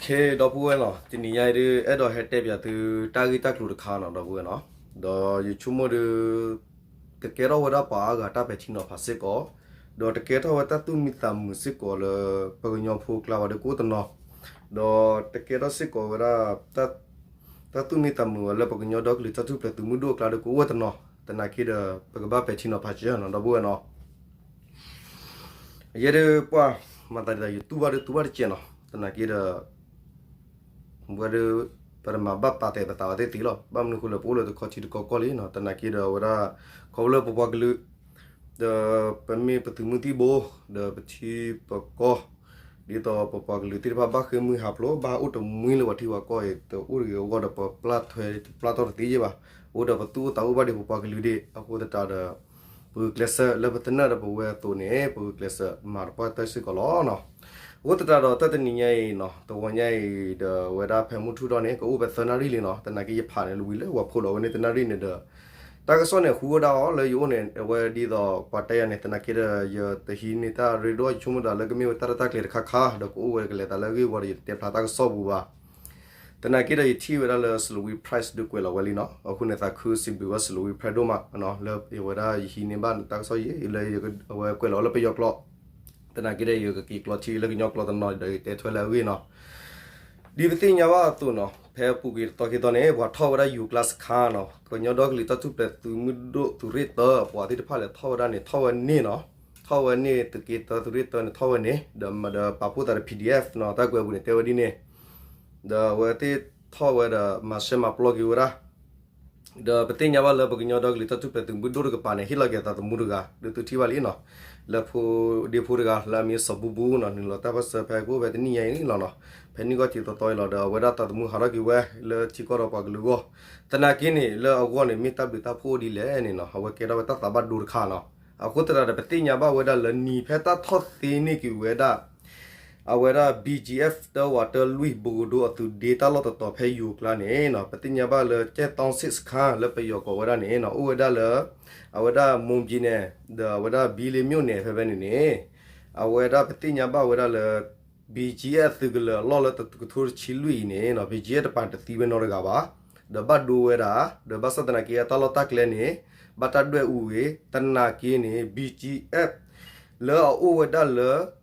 ခဲ ဒီပုၢ်ဝဲၢ်နီၤ, တနံၤညါအံၤဒုး အဲၣ်ဒိးဟဲတဲပၠးသုတၢ်ဂ့ၢ်တၢ်ကျိၤတခါနီၤ ဒီပုၢ်ဝဲၢ်နီၤ, ဒီးယဆိကမိၣ်ဒုး ကကဲထီၣ်ဝဲဒၣ်ပှၤအါဂၤတၢ်ပဲာ်ထံနီၤဖးစ့ၢ်ကီး, ဒီးတကဲထီၣ်ဝဲတၢ်သူၣ်မံသးမုာ်စ့ၢ်ကီးလၢ ပှၤကညီဖိအကျါဘၣ်ဒီးကအိၣ်တနီၤ, ဒီးတကဲထီၣ်စ့ၢ်ကီးဝဲဒၣ် တၢ်သူၣ်မံသးမုာ်ဝဲလၢပှၤကညီဒီကလုာ်တၢ်ထူၣ်ဖျဲးသုးမုၢ်ဒိၣ်အကျါဒီးကအိၣ်ဝဲတနီၤ, သနာ်က့ဒီး ပကဘၣ်ပဲာ်ထံနီၤဖးစ့ၢ်နီၤ ဒီပုၢ်ဝဲၢ်နီၤ. ယဲဒုးပှၤ မၤသးဒ်သိးယတူၢ်ဘၣ်ဒုးတူၢ်ဘၣ်တစဲးနီၤ, သနာ်က့ဒီး ဝဲဒုး ပတမၤဘၣ်ပာ်တဲာ်ပသးဝဲသ့ၣ်သ့ၣ်လီၤ. ဘၣ်မနုၤအဃိလဲၣ် ပအိၣ်လၢတခီထံတခီကီၢ်လံနီၤ, သနာ်က့ဒီးအဝဲဒၣ် ခီဖျိလၢပပှၤကလုာ် ဒီးပမ့ၢ်ပသုးမုၢ်သံၣ်ဘိ ဒီးပထံပကီၢ် ဒ်သိးပပှၤကလုာ်သ့ၣ်တဖၣ်ဘၣ်ဃ့ၢ်မှံဟးဖျိး ဘၣ်အိၣ်တမှံလၢပှၤထံပှၤကီၢ်အံၤ တအိၣ်တဂ့ၤအဂီၢ်ဒီး ပပျၢ်ထွဲပျၢ်ထီၣ်တသ့ယဲၢ်ဘၣ်. အိၣ်ဒီးပသူၣ်အိၣ်သးအိၣ်ဘၣ်ဒံးပပှၤကလုာ်ဒံး အဃိသတးဒီး ပဂုာ်ကျဲးစၢးလၢပသနၢၣ်ဒီးပဝဲအသိးန့ၣ် ပဂုာ်ကျဲးစၢးမၤတပှၢ်တၢၢ်စ့ၢ်ကီးလီၤနီၤ. အဃိသတးဒီးတၢ်တနံၤညါအံၤနီၤ တဝီညါအံၤဒီး အဝဲဒၣ်ဖဲမုၢ်ထူၣ်ထီၣ်န့ၣ် ကအိၣ်ဖဲသၢနၣ်ရံၣ်လံနီၤ, သနာ်က့ယဖးန့ၣ်လၢဝံၤလၢဝဲဖိးလီၤဝဲန့ၣ်တနၣ်ရံၣ်န့ၣ်ဒီး တၢ်ကစီၣ်န့ၣ် ဟူဝဲဒၣ်အီၤလၢယအိၣ်န့ၣ် အဝဲဒ်သိးပှၤတဲယၤန့ၣ် သနာ်က့ဒီး ယတဟံးန့ၢ်တၢ်ရ့ဒိၣ် ယဆိကမိၣ်ဒၣ်လၢကမ့ၢ်ဝဲတၢ်ရဲၣ်တၢ်ကျဲၤတခါခါ ဒီးကအိၣ်ဝဲကလဲၤသးလၢအဂ့ၢ်ဝီဒီး ယတတဲဖျါတၢ်ကစီၣ်ပူၤဘၣ်. သနာ်က့ဒီးယထံၣ်ဝဲဒၣ်လၢ Salween Press ဒုးကွဲးလီၤဝဲလံနီၤ, အဃိန့ၣ်သးခုစံးဘျုးဝဲ Salween Press ဒိၣ်မးနီၤ, လၢအဝဲဒၣ်ယဟံးန့ၢ်ဘၣ်တၢ်ကစီၣ်ယံာ် လၢအဝဲကွဲးလီၤဝဲလၢပယီၤကျိာ်, သနာ်က့ဒီးယကက့ၤကျီထံလၢကညီကျိာ်တနီၤဒီး ယတဲထွဲလၢအဂ့ၢ်နီၤ. ဒ်ပသ့ၣ်ညါဘၣ်အသိးနီၤ, ဖဲအပူၤကွံာ်တသီခံသီန့ၣ် ပှၤထီၣ်ဝဲဒၣ်ယိၤကျါစခါနီၤ, ကညီဒီကလုာ်တၢ်ထူၣ်ဖျဲးသုးမုၢ်ဒိၣ်သုးရ့ၣ်သၢ ပှၤသ့ၣ်တဖၣ်လဲၤထီၣ်ဝဲဒၣ်န့ၣ် ထီၣ်ဝဲန့ၢ်နီၤ, ထီၣ်ဝဲန့ၢ်သုးက့သၢသုးရ့ၣ်သၢန့ၣ် ထီၣ်ဝဲန့ၣ် ဒီးမၤဒီးပာ်ဖှိၣ်သးဒီး P D F နီၤ, တၢ်ကွဲးပူၤန့ၣ်တဲဝဲဒ်န့ၣ်, ဒီးအဝဲသ့ၣ်ထီၣ်ဝဲဒီးမၤရှဲမၤပျီက့ၤဝဲဒၣ် ဒီးပသ့ၣ်ညါဘၣ်လၢပကညီဒီကလုာ်တၢ်ထူၣ်ဖျဲးသုးမုၢ်ဒိၣ်တကပၤန့ၣ် ဟ့ၣ်လီၤက့ၤအသးသမူတဂၤ ဒုးသုထံၣ်ဘၣ်လံနီၤ, လၢဖိဒ့ဖိတဂၤ လၢအမ့ၢ်စီၤဘူဘူနီၤ, နုာ်လီၤတၢ်ပၢၢ်ဆၢဖဲကအိၣ်ဖဲတနံၣ်ညါအံၤန့ၣ်လီၤနီၤ, ဖဲနံၣ်ဂီၢ်ထံးသီသီအံၤလီၤဒီး အဝဲဒၣ်သးသမူဟးထီၣ်က့ၤဝဲ လၢထံကီၢ်ဒီးပှၤကလုာ်အဂီၢ်, သနာ်က့န့ၣ် လၢအဂီၢ်န့ၣ် မ့ၢ်တၢ်ဘျုးတၢ်ဖှိၣ်ဒ်လဲၣ်န့ၣ်နီၤ, အဝဲကဲထီၣ်ဝဲတၢ်သးဘၣ်ဒိတခါနီၤ. အဃိသတးဒီး ပသ့ၣ်ညါဘၣ်ဝဲဒၣ်လၢနံၤဖဲတၢ်ထီၣ်သ့န့ၢ်က့ၤဝဲဒၣ် အဝဲဒၣ် B G F တၢဝးတၢလွံၢ် ဘိးကဒိအသုးဒ့တၢ်လီၢ်တတီၤဖဲယိၤကျါန့ၣ်နီၤ, ပသ့ၣ်ညါဘၣ်လၢ ကဲၣ်တီစ့ၣ်စခါ လၢပယီၤကိးဝဲဒၣ်န့ၣ်နီၤ, အိၣ်ဝဲဒၣ်လၢ အဝဲဒၣ် မိၢ်ကၠံန့ၣ် ဒီးအဝဲဒၣ် ဘံလ့ၤမိၣ်န့ၣ် ဖဲဖဲန့ၣ်န့ၣ်, အဝဲဒၣ်ပသ့ၣ်ညါဘၣ်ဝဲဒၣ်လၢ B G F သုးကလၢၤအလီၢ်လၢတကထိတဆံလွံၢ်အံၤန့ၣ်နီၤ, B G F တပၤတသံဝဲနီတဂၤဘၣ်, ဒီးဘၣ်ဒိဝဲဒၣ်, ဒီးဘၣ်ဆၣ်သနာ်က့အတၢ်လီၢ်တၢ်ကျဲန့ၣ် ဘၣ်တၢ်ဒွဲၣ်အူဂ့ၤ, သနာ်က့န့ၣ် B G F လၢအအိၣ်ဝဲဒၣ်လၢ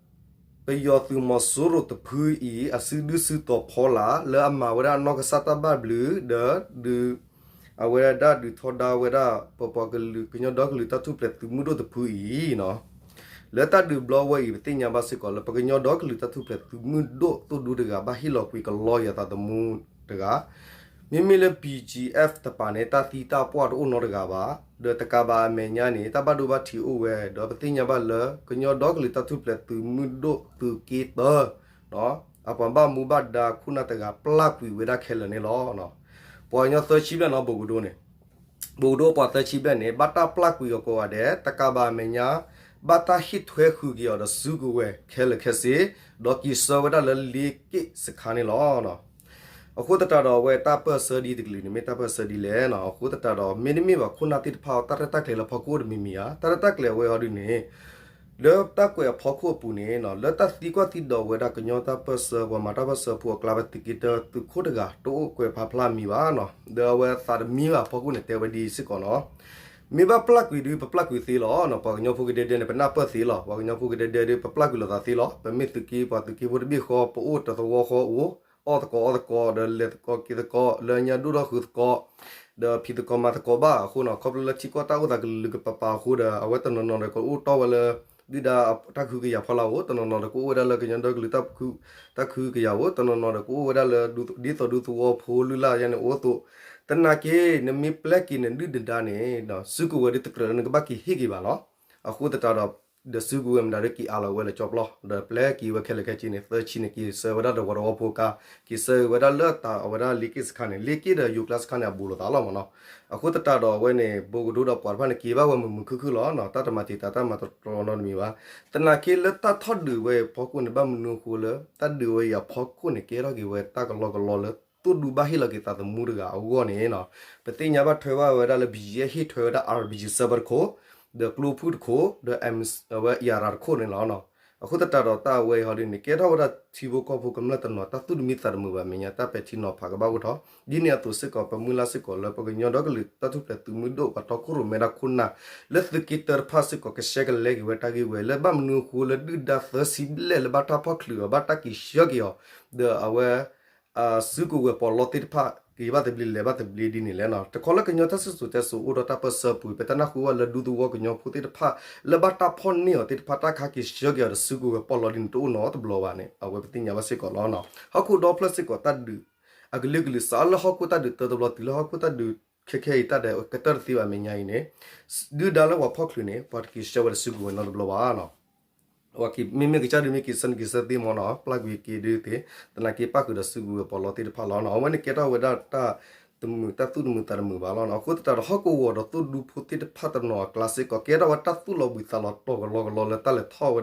ပယီၤသုးမီၤစိရိၤတဖုအံၤ အစုဒုၣ်စုတီၤဖီလာ် လၢအမၤဝဲဒၣ်အနီၢ်ကစၢ်တၢ်ဘၣ်ဘျုး ဒီးဒုး အဝဲဒၣ်ဒုးထီဒါဝဲဒၣ် ပပှၤကလုာ်ကညီဒီကလုာ်တၢ်ထူၣ်ဖျဲးသုးမုၢ်ဒိၣ်တဖုအံၤနီၤ, လၢတၢ်ဒုးဘျီဝဲအံၤ ပသ့ၣ်ညါဘၣ်စ့ၢ်ကီးလၢ ပကညီဒီကလုာ်တၢ်ထူၣ်ဖျဲးသုးမုၢ်ဒိၣ်သိၣ်ဒူတဂၤ ဘၣ်ဟ့ၣ်လီၤကွံာ်ကလီယၤသးသမူတဂၤ မ့မ့ၢ်လၢ B G F တပၤန့ၣ် တၢ်သံတၢ်ပှၢ်တအိၣ်နီတဂၤဘၣ်, ဒီးတကးဘၣ်အမဲာ်ညါန့ၣ် တၢ်ဘၣ်ဒိဘၣ်ထံးအိၣ်ဝဲ, ဒီးပသ့ၣ်ညါဘၣ်လၢ ကညီဒီကလုာ်တၢ်ထူၣ်ဖျဲးသုးမုၢ်ဒိၣ်သုးက့သၢ အပှၤဘၣ်မူဘၣ်ဒါခိၣ်နၢ်တဂၤပျၢ်ကွံာ်ဝဲဒၣ်ခဲလၢာ်န့ၣ်လီၤ. ပှၤကညီသၢဆံဘျဲၣ်နီၤ ဘိးကဒိန့ၣ် ဘိးကဒိပှၤသၢဆံဘျဲၣ်န့ၣ် ဘၣ်တၢ်ပျၢ်ကွံာ်အီၤကိးဂၤဒဲး တကးဘၣ်အမဲာ်ညါ ဘၣ်တၢ်ဟ့ၣ်ထွဲဃုာ်က့ၤအီၤဒီးစုကဝဲၤခဲလၢာ်ခဲဆ့, ဒီးက့ၤဆှၢဝဲဒၣ်လၢလ့က့ၣ်စခါန့ၣ်လီၤ. အဃိသတးဒီးအဝဲတၢ်ပၢၢ်ဆၢဒ်တကလုာ်န့ၣ် မ့ၢ်တၢ်ပၢၢ်ဆၢဒ်လဲၣ်နီၤ, အဃိသတးဒီး မ့တမ့ၢ်ဘၣ်ခိၣ်နၢ်သ့ၣ်တဖၣ်အီၤ တၢ်ရဲၣ်တၢ်ကျဲၤလၢဖီခိၣ်တမံၤမံၤဧါ, တၢ်ရဲၣ်တၢ်ကျဲၤဝဲအီၤဒ်န့ၣ် လၢတၢ်ကွဲးအဖီခိၣ်အပူၤန့ၣ်နီၤ, လၢတၢ်သံကွၢ်သံဒိးဝဲဒၣ်ကညီတၢ်ပၢၢ်ဆၢ ပှၤမၤတၢ်ပၢၢ်ဆၢဖိအကျါ ပသုးက့တၢသုးခိၣ်တဂၤ တအိၣ်ကွဲးဖးဖျါမံၤဘၣ်နီၤ, ဒီးအဝဲသးတမံဘၣ်အဖီခိၣ်န့ၣ် တဲဝဲဒ်စ့ၢ်ကီးနီၤ, မ့ၢ်ဘၣ်ပျၢ်ကွံာ်ဒုး ပပျၢ်ကွံာ်သ့လီၤနီၤ, ပှၤကညီဖိကဒဲဒဲန့ၣ် ပနၢ်ပၢၢ်သ့လီၤ, ပှၤကညီဖိကဒဲဒဲဒုး ပပျၢ်ကွံာ်လိာ်သးသ့လီၤ, ပမ့ၢ်သုးက့ ပှၤသုးက့ဖိတဘ့ၣ်ဃီ ပအိၣ်တသဝီဃီအိၣ် အီၣ်သကိးအီသကိး ဒီးလဲၤသကိးက့ၤသကိး လၢညါဒိၣ်ထီၣ်ဃုာ်သကိး ဒီးဖံးသကိးမၤသကိးဘၣ်အဃိနီၤ, ခီဖျိလၢထံကီၢ်တၢ်အိၣ်သးကလုာ်ကပၤပၤအဃိဒီး အဝဲတနီၤနီၤဒီးကအိၣ်တီၢ်ဝဲလၢ ဒုၣ်ဒါတၢ်ကဟုကယာ်ဖီလာ်အိၣ်, တနီၤနီၤဒီးကအိၣ်ဝဲဒၣ်လၢကညီဒီကလုာ်တၢ်ကဟုကယာ်အိၣ်, တနီၤနီၤဒီးကအိၣ်ဝဲဒၣ်လၢ ဒ်သိးဒူသဝီဖိလုၢ်လၢ်ယါန့ၣ်အိၣ်အသိး, သနာ်က့ နမ့ၢ်ပျဲက့ၤနဒုၣ်နဒါန့ၣ် စုကဝဲၤဒုးတကြၢးလၢနကဘၣ်က့ၤဟ့ၣ်က့ၤဘၣ်လီၤ. အဃိသတးဒီး ဒီးစုကဝဲၤမတၤဒုးက့ၤအးလီၤဝဲလၢကၠီပျီ ဒီးပျဲက့ၤဝဲခဲလၢာ်ခဲဆ့န့ၣ် သၢဆံန့ၣ်က့ၤဆှၢဝဲဒၣ်တဝီတဝီဖိကါ, က့ၤဆှၢဝဲဒၣ်လၢတၢ်အဝဲဒၣ်လ့က့ၣ်စခါန့ၣ်, လ့က့ၣ်ဒီးယိၤကျါစခါန့ၣ် အဘူးလိာ်သးလီၤမ့ၢ်နီၤ. အဃိသတးဒီးအဝဲန့ၣ် ဘိးကဒိဒီးပှၤတဖၣ်န့ၣ် က့ၤဘၣ်ဝဲမုာ်မုာ်ခုၣ်ခုၣ်လီၤနီၤ, တၢ်တမၤတံာ်တာ်တၢ်မၤတတြီနီတမံၤဘၣ်. သနာ်က့လၢတၢ်ထီၣ်ဒုးဝဲအဖီခိၣ်န့ၣ် ဘၣ်မနုၤအဃိလၢ တၢ်ဒုးဝဲအံၤအဖီခိၣ်န့ၣ် ကဲထီၣ်က့ၤဝဲတၢ်ကလီကလီလၢ သိၣ်ဒူဘၣ်ဟ့ၣ်လီၤက့ၤသးသမူတဂၤအဂီၢ်န့ၣ်နီၤ, ပသ့ၣ်ညါဘၣ်ထွဲဘၣ်ဝဲဒၣ်လၢ ဘံၣ်ယဲၣ် ဟ့ၣ်ထွဲဝဲဒၣ် အၣ်ဘံၣ်စၢဘၢတခိၣ်, ဒီးကျိဖုၣ်တခိၣ်, ဒီး ဝဲ အံၤရၤ တခိၣ်န့ၣ်လီၤနီၤ. အဃိသတးဒီးတၢ်အဝဲအံၤဟီဒ်န့ၣ် ကဲထီၣ်ဝဲဒၣ်ထံဖိကီၢ်ဖိကမျၢၢ်တနီၤ တၢ်သူၣ်တမံသးတမုာ်ဘၣ်အမဲာ်ညါ တၢ်ပဲာ်ထံနီၤဖးကဘၣ်အိၣ်ထီၣ် ဒ်န့ၣ်အသိးစ့ၢ်ကီး ပမုၢ်လၢ်စ့ၢ်ကီးလၢ ပကညီဒီကလုာ်တၢ်ထူၣ်ဖျဲးသုးမုၢ်ဒိၣ် ပှၤတီခိၣ်ရိၣ်မဲဒၣ်ခိၣ်နၢ် လၢသုးက့တၢတဖၣ်စ့ၢ်ကီး ကရှဲကလဲက့ၤဝဲတၢ်ဂ့ၢ်ဝဲ လၢဘၣ်မနုၤအဃိလၢဒုၣ်ဒါသၢဆံဘျဲၣ်လၢဘၣ်တၢ်ဖီၣ်ချုးအီၤ ဘၣ်တၢ်က့ၤဆှၢက့ၤအီၤ ဒီးအဝဲ စုကဝဲၤပီးလီသ့ၣ်တဖၣ် က့ၤဘၣ်သဘျ့လဲၤဘၣ်သဘျ့ဒ်န့ၣ်လဲၣ်နီၤ. တခီလၢကညီတၢ်စံၣ်စိၤတဲစိၤအိၣ်ဒီးတၢ်ပၢၢ်ဆၢပူၤ ပတနၢ်ဟူဘၣ်လၢဒူသဝီကညီဖိသ့ၣ်တဖၣ် လၢဘၣ်တၢ်ဖီၣ်န့ၢ်အီၤသ့ၣ်တဖၣ် တၢ်ခးက့ၤဆှၢက့ၤအီၤဒီးစုကဝဲၤပီးလီဒ်န့ၣ် တအိၣ်နီတဘျီဘၣ်န့ၣ် အဝဲပသ့ၣ်ညါဘၣ်စ့ၢ်ကီးလီၤနီၤ. ဟီၣ်ခိၣ်ဒီဖျၢၣ်စ့ၢ်ကီးတၢ်ဒုး အကလုာ်ကလုာ်စးလၢဟီၣ်ခိၣ်တၢ်ဒုးတၢတဘျီတုၤလၢဟီၣ်ခိၣ်တၢ်ဒုးခဲခဲအံၤ တၢ်ဒဲးကတၢၢ်တသ့ဘၣ်အမဲာ်ညါအံၤန့ၣ် ဒုၣ်ဒါလၢပှၤဖီၣ်ချုးန့ၣ် ပှၤတက့ၤဆှၢဝဲဒီးစုကဝဲၤနီတဘျီဘၣ်နီၤ. မ့မ့ၢ်ကစၢ်ဒုးမ့ၢ်က့ၤဆၢနက့ၤဆၢသ့မ့ၢ်နီၤ ပျၢ်ကွံာ်က့ၤဒုးသ့ သနာ်က့ပၣ်ဃုာ်ဒီးစုကဝဲၤပီးလီသ့ၣ်တဖၣ်လီၤနီၤ. အဝဲန့ၣ်ကဲထီၣ်ဝဲဒၣ်တၢ်တမုာ် တၢ်သူၣ်တမုာ်သးတမုာ်ဘၣ်လီၤနီၤ. အဃိသတးဒီးဟီၣ်ကဝီၤဒီးသိၣ်ဒူဖိသ့ၣ်တဖၣ်တနီၤအကျါစ့ၢ်ကီး ကဲထီၣ်ဝဲတၢ်သူၣ်လီၤဘှံးသးလီၤတီၤ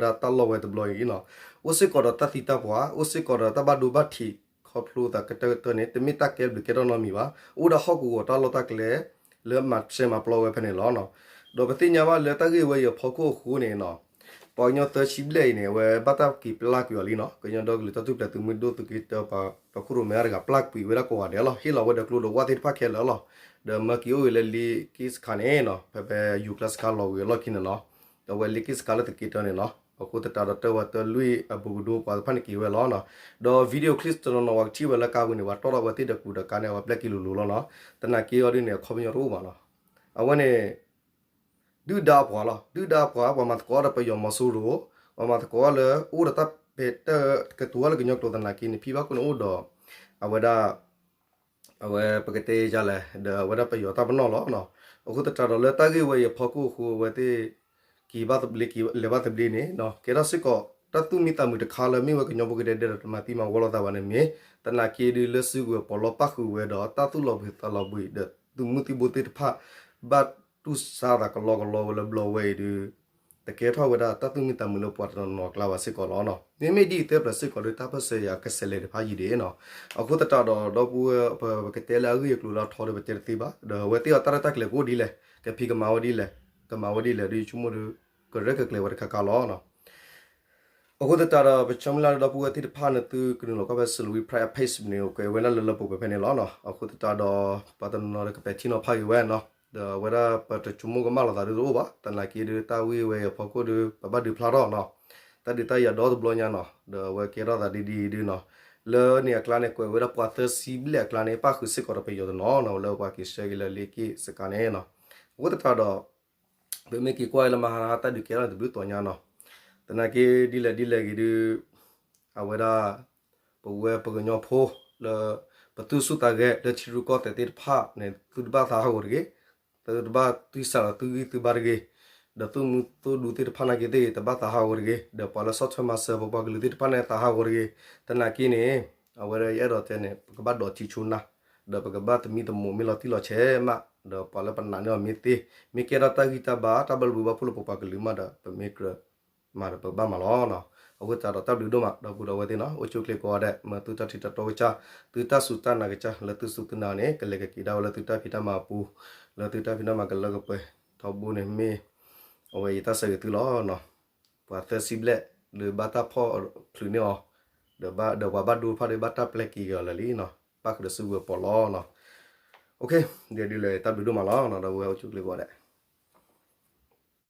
ကလီကလီလၢတၢ်လဲၤထီၣ်ဝဲဒၣ်တၢ်လီၢ်ဝဲတဘျီအံၤနီၤ. အိၣ်စ့ၢ်ကီးဒီးတၢ်သံတၢ်ပှၢ် အိၣ်စ့ၢ်ကီးဒီးတၢ်ဘၣ်ဒိဘၣ်ထံးခီဖျိသးကတၢၢ်ကတၢၢ်န့ၣ် တမ့ၢ်တၢ်ကဲဘျုးကဲထီၣ်နီတမံၤဘၣ်. အိၣ်ဒၣ်ဟီၣ်ကဝီၤတၢ်လီၢ်တၢ်ကျဲ လၢမၤရှဲမၤပျီဝဲဖဲန့ၣ်လီၤနီၤ. ဒီးပသ့ၣ်ညါဘၣ်လၢတၢ်ဂ့ၢ်ဝဲအံၤအဖီခိၣ်အဃိန့ၣ်နီၤ ပှၤကညီသၢဆံဘျဲၣ်အံၤန့ၣ် အဝဲဘၣ်တၢ်က့ၤပျၢ်ကွံာ်အီၤလံနီၤ. ကညီဒီကလုာ်တၢ်ထူၣ်ဖျဲးသုးမုၢ်ဒိၣ်သုးက့တၢ ပှၤတီခိၣ်ရိၣ်မဲအါတဂၤ ပျၢ်ကွံာ်ဝဲဒၣ်ကိးဂၤဒဲးလီၤ. ဟ့ၣ်လီၤဝဲဒီးကျိဒီးဝၣ်သ့ၣ်တဖၣ်ခဲလၢာ်လီၤ. ဒီးမၢက့ၤအိၣ်ဂ့ၤလၢလ့က့ၣ်စခါန့ၣ်နီၤ ဖဲဖဲယူၤကျါစခါလီၤဝံၤအလီၢ်ခံန့ၣ်နီၤ. ဒီးအဝဲလ့က့ၣ်စခါလၢသုးက့တၢန့ၣ်နီၤ အဃိသတးဒီးတၢ်ဝဲတၢ်လွံၢ်အဘူးကဒိပှၤတဖၣ်န့ၣ်က့ၤဝဲလီၤနီၤ.ဒီး video clip တနီၤနီၤ ပှၤကထံၣ်ဝဲလၢကါပူၤန့ၣ် ပှၤတီၣ်ထီၣ်ဝဲသ့ၣ်ဒီးကူဒီးကါန့ၣ် အဝဲပျဲက့ၤလိၤလိၤလီၤနီၤ. သနာ်က့အီၤဒ်န့ၣ် အခီပညီတအိၣ်ဘၣ်နီၤ. အဝဲန့ၣ် ဒုၣ်ဒါအပှၤလီၤ. ဒုၣ်ဒါအပှၤ ပှၤမၤသကိးဒီးပယီၤမီၤစိရိၤ, ပှၤမၤသကိးလၢအိၣ်ဒီးတၢ်ပဲာ်တၢ်ကတိၤဝဲလၢကညီကျိာ်သနာ်က့န့ၣ် ဖံဘၣ်ခိၣ်န့ၣ်အိၣ်ဒီး အဝဲဒၣ် အဝဲပကတဲယါလဲၣ် ဒီးအဝဲဒၣ်ပယီၤတၢ်ပနီၣ်လီၤ. အဃိသတးဒီးလၢတၢ်ဂ့ၢ်ဝဲအံၤအဖီခိၣ်အဃိ အဝဲသ့ၣ်က့ၤဘၣ်သဘျ့ က့ၤလဲၤဘၣ်သဘျ့န့ၣ် ကဲထီၣ်စ့ၢ်ကီး တၢ်သူၣ်မံသးမုာ်တခါလၢမ့ၢ်ဝဲကညီဖိကဒဲကဒဲဒီးတမၤသံမၤဝီလိာ်သးဘၣ်န့ၣ်မ့ၢ် သနာ်က့ဒုးလၢစုကဝဲၤပီးလီပၣ်ဃုာ်ဝဲဒီးတၢ်သူၣ်လီၤဘှံးသးလီၤဘှံးဒီးသုးမုၢ်သံၣ်ဘိသ့ၣ်တဖၣ် ဘၣ်တူၢ်ဆါသးကလီကလီဝဲလၢဘျီဝဲအံၤဒုး တကဲထီၣ်ဝဲဒၣ်တၢ်သူၣ်မံသးမုာ်လၢပှၤတနီၤနီၤအကျါဘၣ်စ့ၢ်ကီးလီၤ. မ့မ့ၢ်ဒ်အံၤသၢပျၢၤစ့ၢ်ကီးဒီး တၢ်ပၢၢ်ဆၢယၤကဆဲးလဲၤတဖၣ်ယံၤဒံးနီၤ. အဃိသတးဒီး ဒီပုၢ်ဝဲၢ် ပကတဲလၢအဂ့ၢ်အကျိၤလၢအထီဒီးပတဲတသ့ဘၣ်, ဒီးအဝဲသ့ၣ်အီၤတၢ်ရဲၣ်တၢ်ကျဲၤကအိၣ်ဒ်လဲၣ်, ကဖံးကမၤဝဲဒ်လဲၣ်, ကမၤဝဲဒ်လဲၣ်ဒီးယဆိကမိၣ်ဒီး ကရဲၣ်ကကျဲၤဝဲတခါခါလီၤ. အဃိသတးဒီး ပဆၢမုၢ်လၢ်လၢဒီပုၢ်ဝဲၢ်သ့ၣ်တဖၣ်န့ၣ် သုကနုာ်လီၤကွၢ်ဖဲ Salween Pride အ page န့ၣ် ကဲဝဲဒၣ်လၢလၢပှဲၤပှဲၤဖဲန့ၣ်လီၤ. အဃိသတးဒီး ပှၤတနီၤနီၤဒီးကပဲာ်ထံနီၤဖးက့ၤဝဲနီၤ, ဒီးအဝဲဒၣ်ပတဆိကမိၣ်ကမၣ်လိာ်သးဒ်တအိၣ်ဘၣ်, သနာ်က့ဒီးတၢ်ဂ့ၢ်ဝဲအံၤအဖီခိၣ်ဒီး ပဘၣ်ဒုးဖျါထီၣ်နီၤ, တၢ်ဒုးတၢ်ယၤဒီတဘျီညါနီၤ, ဒီးအဝဲကဲထီၣ်သးဒ်ဒ်ဒ်နီၤ, လၢန့ၣ်အကျါန့ၣ် ကွဲးဝဲဒၣ်ပှၤသၢဆံဘျဲၣ်အကျါန့ၣ် ပၣ်ဃုာ်စ့ၢ်ကီးဒီးပယီၤတနီၤနီၤ လၢပှၤက့ၤဆှၢက့ၤလၢလ့က့ၣ်စခါန့ၣ်နီၤ. အဃိသတးဒီး ပမ့ၢ်က့ၤကွၢ်လၢမဟါတၢ်ဒုးကဲထီၣ်န့ၣ်တဘျုးတီၤညါနီၤ, သနာ်က့ဒ်လဲၣ်ဒ်လဲၣ်ဂ့ၤဒီး အဝဲဒၣ် ပဝဲပကညီဖိလၢ ပသူၣ်ဆူၣ်သးဂဲၤလၢထံရူၢ်ကီၢ်သဲးသ့ၣ်တဖၣ်န့ၣ် သုတဘၣ်သးဟးဂီၤတဂ့ၤ, သုတဘၣ်သွံၣ်ဆးလီၤသုဂံၢ်သုဘါတဂ့ၤ, ဒီးသုးမုၢ်သုးဒူသ့ၣ်တဖၣ်နာ်က့သ့ၣ် တဘၣ်သးဟးဂီၤတဂ့ၤ, ဒီးပှၤလၢဆီၣ်ထွဲမၤစၢၤပပှၤကလုာ်သ့ၣ်တဖၣ်န့ၣ်သးဟးဂီၤတဂ့ၤ, သနာ်က့န့ၣ် အဝဲဒၣ်ယအဲၣ်ဒိးတဲန့ၣ် ပကဘၣ်ဒိးထံဆိနၢ်, ဒီးပကဘၣ်သမံသမိးမ့ၢ်လီၤတံၢ်လီၤဆဲးမး, ဒီးပှၤလၢပနာ်န့ၢ်အီၤမ့ၢ်သ့, မ့ၢ်ကဲထီၣ်တၢ်ဂံၢ်တၢ်ဘါ တၢ်ဘၢလၢပှဲၤဘၣ်ဖှိၣ်လၢပပှၤကလုာ်မးဒီး ပမ့ၢ်ကြၢး မၤဒီးပကဘၣ်မၤလီၤနီၤ. အဃိသတးဒီးတၢ်ဘျုးဒိၣ်မး ဒီပုၢ်ဒီဝဲၢ်သ့ၣ်နီၤ, အိၣ်ဆူၣ်အိၣ်ချ့ကိးဂၤဒဲး, မ့ၢ်သုတၢ်ထံၣ်တၢ်တီကစၢ်, သုတၢ်စူၢ်တၢ်နာ်ကစၢ် လၢသုစူၢ်သုနာ်န့ၣ် ကလဲၤကက့ၤဒၣ်ဝဲလၢသုတၢ်ဖံးတၢ်မၤအပူၤ, လၢသုတၢ်ဖံးတၢ်မၤကလၢကပှဲၤ, ထီဘိန့ၣ်မ့ၢ် အဝဲယတၢ်ဆၢဂ့ၤသုလီၤနီၤ. ပှၤသၢဆံဘျဲၣ် လၢဘၣ်တၢ်ဖီၣ်ချုးန့ၢ်အီၤ, ဒီးဘၣ် ဒီးပှၤဘၣ်ဒိတဖၣ်ဒီး ဘၣ်တၢ်ပျဲက့ၤက့ၤအီၤလၢာ်လံနီၤ, ပၣ်ဃုာ်ဒီးစုကဝဲၤပီးလီနီၤ. ဒ်လဲၣ်ဒ်လဲၣ် တၢ်ဘျုးဒိၣ်မးလီၤနီၤ, ဒီပုၢ်ဝဲၢ်အိၣ်ဆူၣ်အိၣ်ချ့ကိးဂၤဒဲး.